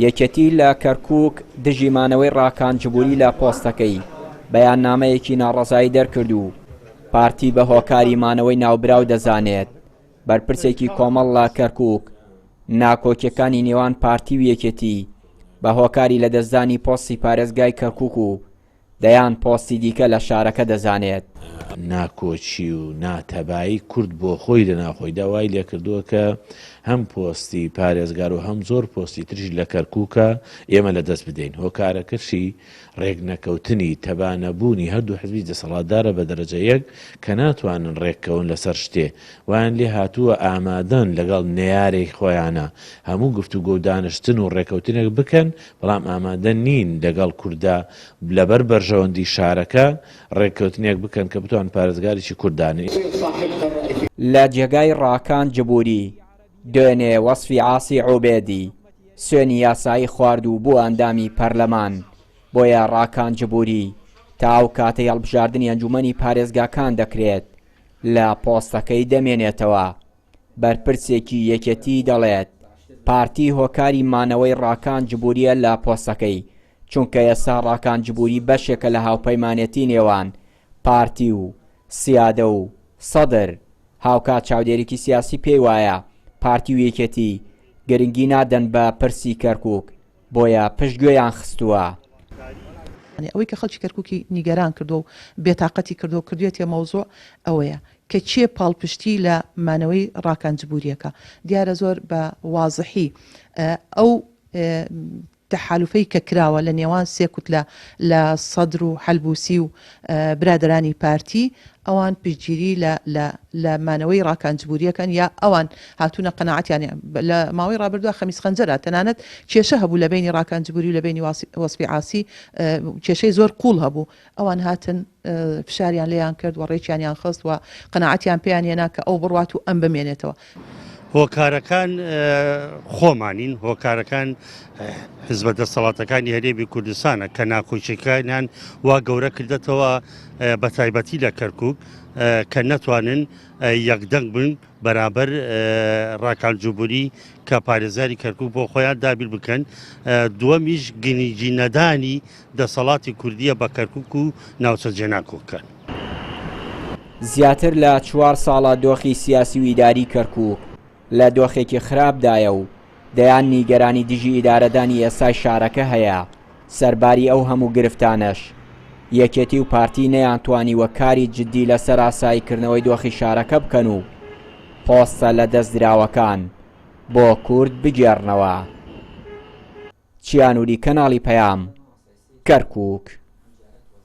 یەکێتی لە کەرکووک دژی مانەوەی ڕاکان جبوری لە پۆستەکەی بەیاننامەیەکی ناڕەزایی دەرکرد و پارتی بە هۆکاری مانەوەی ناوبراو دەزانێت. بەرپرسێکی کۆمەڵ لە کەرکووک ناکۆکیەکانی نێوان پارتی و یەکێتی بە هۆکاری لەدەستدانی پۆستی پارێزگای کەرکووک و دەیان پۆستی دیکە لە شارەکە دەزانێت. ناکۆکی و ناتەبایی کورد بۆ خۆی لە ناوخۆیدا وای لێکردووە کە هەم پۆستی پارێزگار و هەم زۆر پۆستی تریش لە کەرکووکە ئێمە لە دەست بدەین. هۆکارەکەشی ڕێکنەکەوتنی، تەبا نەبوونی هەردوو حزبی دەسەڵاتدارە بە دەرەجە یەک کە ناتوانن ڕێککەون لەسەر شتێ. وایان لێهاتووە ئامادەن لەگەڵ نەیارێک خۆیانا هەموو گفتوگۆ و دانشتن و ڕێکەوتنێک بکەن بەڵام ئامادە نین لەگەڵ کوردا لەبەر بەرژەوەندی شارەکە ڕێککەوتنێک بکەن کە بتوان پارێزگارێکی کورد دانێن. لە جێگای ڕاکان جبوری، دوێنێ وەسفی عاسی عوبێدی سوێنی یاسایی خوارد و بووە ئەندامی پەرلەمان، بۆیە ڕاکان جبوری تا ئەو کاتەی هەڵبژاردنی ئەنجومەنی پارێزگاکان دەکرێت لە پۆستەکەی دەمێنێتەوە. بەرپرسێکی یەکێتی دەڵێت، پارتی هۆکاری مانەوەی ڕاکان جبوریە لە پۆستەکەی، چونکە ئێستا ڕاکان جبوری بەشێکە لە هاوپەیمانێتی نێوان پارتی و سیادە و سەدر، هاوکات چاودێرێکی سیاسی پێی وایە پارتی و یەکێتی گرنگی نادەن بە پرسی کەرکوک، بۆیە پشتگوێیان خستووە. ئەوەی کە خەڵکی کەرکوکی نیگەران کردووە و بێتاقەتی کردووە و کردوویەتیە مەوزوع ئەوەیە کە کێ پاڵپشتی لە مانەوەی ڕاکان جبوریەکە دیارە زۆر بە وازحی ئەو تەحالوفەی کە کراوە لە نێوان سێ کوتلە لە سەدر و حەلبوسی و برادەرانی پارتی ئەوان پشتگیری لە لە لە مانەوەی ڕاکان جبوریەکەن یا ئەوان هاتوونە قەناعەتیان لە ماوەی ڕابردووە خەمیس خەنجەرە تەنانەت کێشە هەبوو لە بەینی ڕاکان جبوری و لە بەینی وەسفی عاسی کێشەی زۆر قوڵ هەبوو ئەوان هاتن فشاریان لێیان کرد و ڕێکیانیان خست و قەناعەتیان پێیان هێنا کە ئەو بڕوات و ئەم بمێنێتەوە. هۆکارەکان خۆمانین، هۆکارەکان حزبە دەسەڵاتەکانی هەرێمی کوردستانە کە ناکۆکیەکانیان وا گەورە کردێتەوە بە تایبەتی لە کەرکک کە نەتوانن یەکدەنگ بن بەرامبەر ڕاکان جوبوری کە پارێزگاری کەرکک بۆ خۆیان دابیر بکەن دووەمیش گرنگی نەدانی دەسەڵاتی کوردیە بە کەرکک و ناوچە جێناکۆکەکان. زیاتر لە چوار ساڵە دۆخی سیاسی و ئیداری کەرکوک لە دۆخێکی خراپدایە و دەیان نیگەرانی دژی ئیدارەدانی ئێستای شارەکە هەیە، سەرباری ئەو هەموو گرفتانەش یەکێتی و پارتی نەیانتوانیوە کاری جدی لەسەر ئاساییکردنەوەی دۆخی شارەکە بکەن و پۆستە لەدەستدراوەکان بۆ کورد بگێڕنەوە. چیانوری کەناڵی پەیام، کەرکوک.